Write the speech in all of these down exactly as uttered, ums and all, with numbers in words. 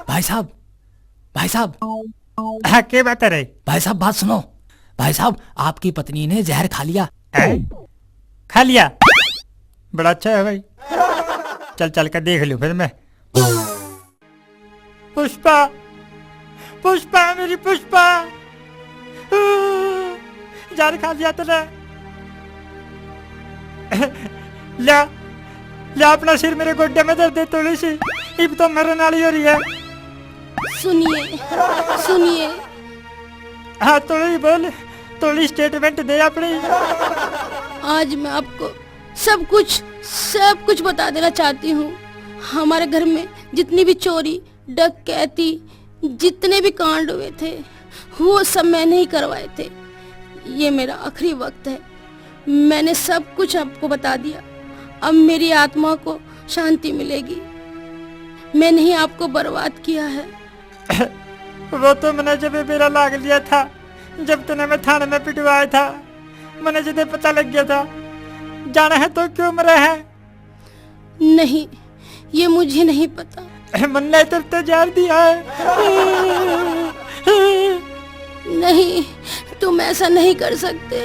भाई साहब, भाई साहब। हाँ, के बात है रे? भाई साहब, बात सुनो। भाई साहब, आपकी पत्नी ने जहर खा लिया। हैं? खा लिया? बड़ा अच्छा है भाई। चल, चल के देख लूं फिर मैं। पुष्पा, पुष्पा, मेरी पुष्पा। जहर खा लिया तूने। ले, ले अपना सिर मेरे गोड्डे में धर दे थोड़ी सी। इब तो मरने वाली हो रही है। सुनिए, सुनिए। हाँ, थोड़ी बोल, थोड़ी statement दे अपनी। आज मैं आपको सब कुछ, सब कुछ बता देना चाहती हूँ। हमारे घर में जितनी भी चोरी, डकैती, जितने भी कांड हुए थे, वो सब मैंने ही करवाए थे। ये मेरा आखिरी वक्त है। मैंने सब कुछ आपको बता दिया। अब मेरी आत्मा को शांति मिलेगी। मैंने ही आपको बर्बाद किया है। वो तो मैंने जब बेरा लाग लिया था, जब तूने मैं थाने में पिटवाया था, मैंने जदे पता लग गया था। जाना है तो क्यों मरा है? नहीं, ये मुझे नहीं पता। मन्ने तेरे तो जहर दिया है। नहीं, तुम ऐसा नहीं कर सकते।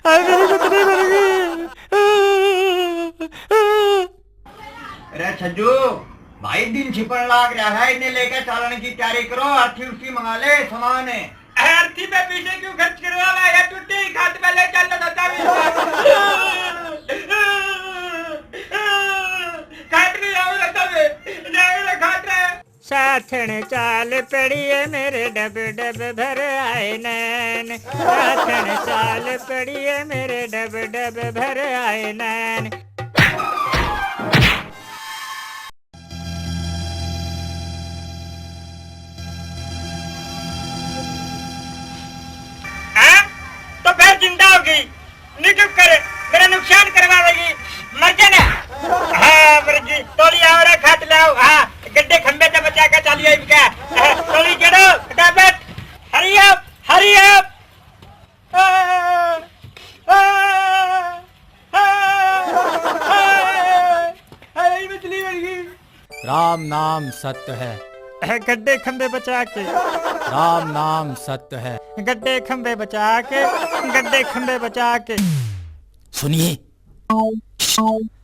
हाय, मेरी पत्नी मर गई। रे छज्जू, भाई दिन छिपण लाग रहा है, इन्हें लेकर चालन की तैयारी करो, अर्थी उर्थी मंगा ले, सामान है। अरे अर्थी पे पीछे क्यों खर्च करवा रहा है? टूटी खाट पे ले चल दादा भी। खाट नहीं आओ दादा भी, नहीं रे खाट रे। साथण चाल पड़िए मेरे डब डब भर आए नैन, साथण चाल पड़िए मेरे डब डब भर आए नैन। हाँ? तो फिर जिंदा हो गई। नी चुप कर, मेरा नुकसान करवावेगी, मर जाना। हाँ, मर गई। तोली आओ रे, खाट लाओ। हाँ, गड्ढे खंबे से बचा के चालियो इनका। हाँ, तोली चढ़ो, फटाफट। Hurry up, hurry up। आ, आ, आ, आ, आ, मछली मर गई। राम नाम सत्य है। गड्ढे खंबे बचा के। राम नाम सत्य है। गड्ढे खंबे बचा के, गड्ढे खंबे बचा के। सुनिए,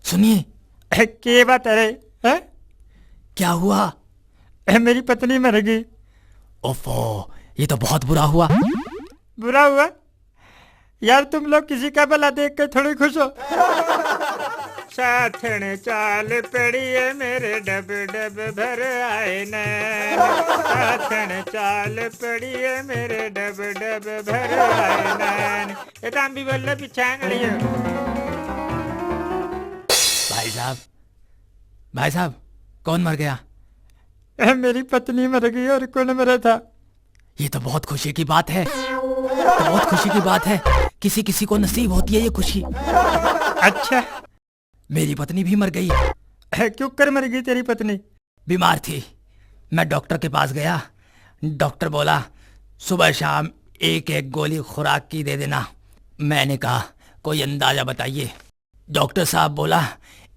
सुनिए। के बात है रे? हैं? क्या हुआ? मेरी पत्नी मर गई। ओफो, ये तो बहुत बुरा हुआ। बुरा हुआ? यार, तुम लोग किसी का भला देख के थोड़ी खुश हो। साथण चाल पड़िए मेरे डब डब भर आए नैन, साथण चाल पड़िए मेरे डब डब भर आए नैन। ये तो हम भी बोल रहे पीछे आंगलियों। भाई साहब, भाई साहब, कौन मर गया? मेरी पत्नी मर गई, और कौन मरा था? ये तो बहुत खुशी की बात है, तो बहुत खुशी की बात है। किसी किसी को नसीब होती है ये खुशी। अच्छा। मेरी पत्नी भी मर गई। क्यों कर मर गई तेरी पत्नी? बीमार थी, मैं डॉक्टर के पास गया। डॉक्टर बोला, सुबह शाम एक एक गोली खुराक की दे देना। मैंने कहा, कोई अंदाजा बताइए। डॉक्टर साहब बोला,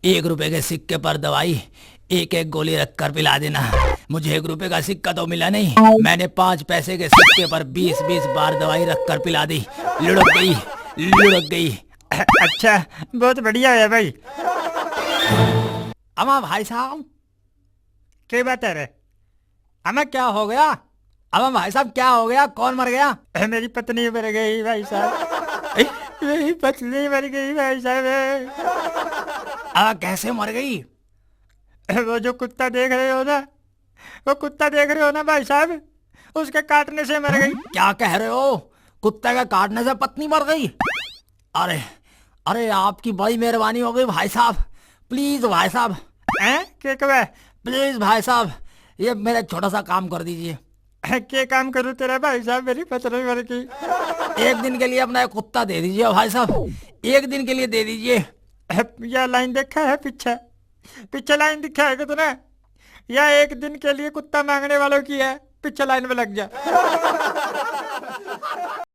एक रुपए के सिक्के पर दवाई एक एक गोली रख कर पिला देना। मुझे एक रुपए का सिक्का तो मिला नहीं, मैंने पाँच पैसे के सिक्के पर बीस बीस बार दवाई रख कर पिला दी। लुढ़क गई, लुढ़क गई। अच्छा, बहुत बढ़िया है भाई। अमा भाई साहब, के बात है रे? अबे क्या हो गया? अबे भाई साहब, क्या हो गया? कौन मर गया? ए, मेरी पत्नी मर गई भाई साहब। ए? मेरी पत्नी मर गई भाई साहब। अबे कैसे मर गई? ए, वो जो कुत्ता देख रहे हो ना, वो कुत्ता देख रहे हो ना भाई साहब, उसके काटने से मर गई। क्या कह रहे हो? कुत्ते के काटने से पत्नी मर गई? अरे, अरे, आपकी बड़ी मेहरबानी हो गई भाई साहब। प्लीज भाई साहब। हैं? के कहे? प्लीज भाई साहब, ये मेरा छोटा सा काम कर दीजिए। हैं, के काम करूँ तेरा भाई साहब, मेरी पत्नी मर गई। एक दिन के लिए अपना एक कुत्ता दे दीजिए भाई साहब, एक दिन के लिए दे दीजिए। या लाइन देखा है पीछे? पीछे लाइन दिखा है कि तूने? या एक दिन के लिए कुत्ता मांगने वालों की है, पीछे लाइन में लग जा।